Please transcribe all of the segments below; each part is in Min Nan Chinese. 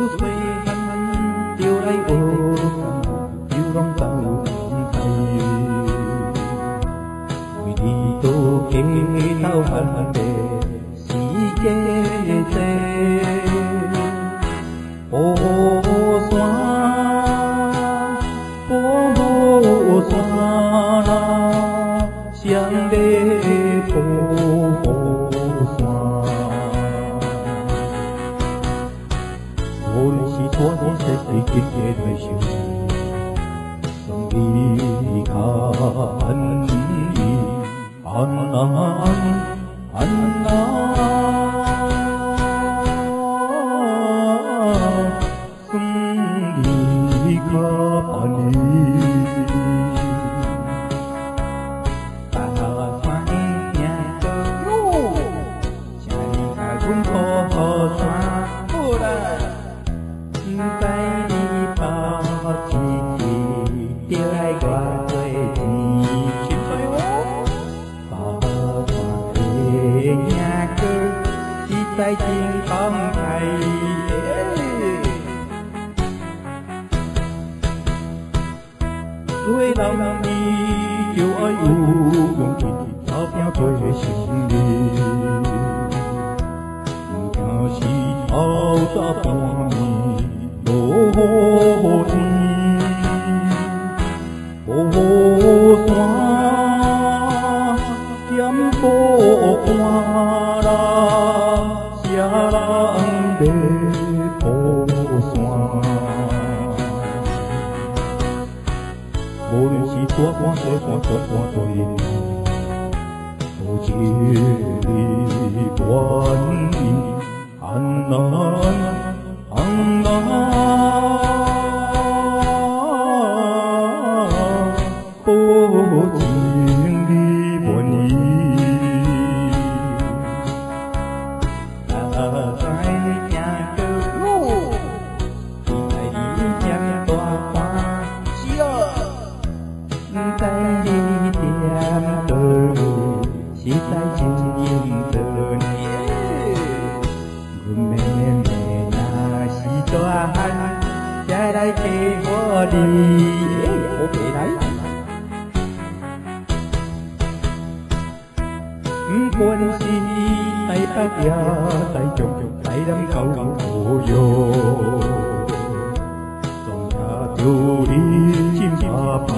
細漢就來學工，游浪走海，為你到街頭喊的世界多。寶山，寶山啦，誰咧寶山？無論是大官小官，緊來收，送你看伊，安安安。在真慷慨，做人伊就愛有勇氣，打拼做生意，毋驚是透早半暝落雨天，寶山兼寶山啦。誰人欲寶山？無論是大官小官，中官大人，都情你願意，安安安，保證你滿意。實在真應當，阮妹妹若是大漢，才來嫁予你。好白來。不管是台北也台中，台南到高雄，總也著認真打拼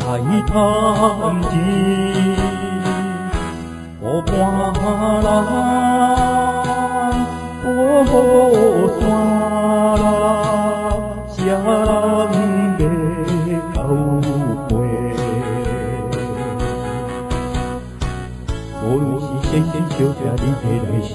來趁錢。寶山啦，寶山啦，誰人欲交陪？無論是先生小姐，你提來收。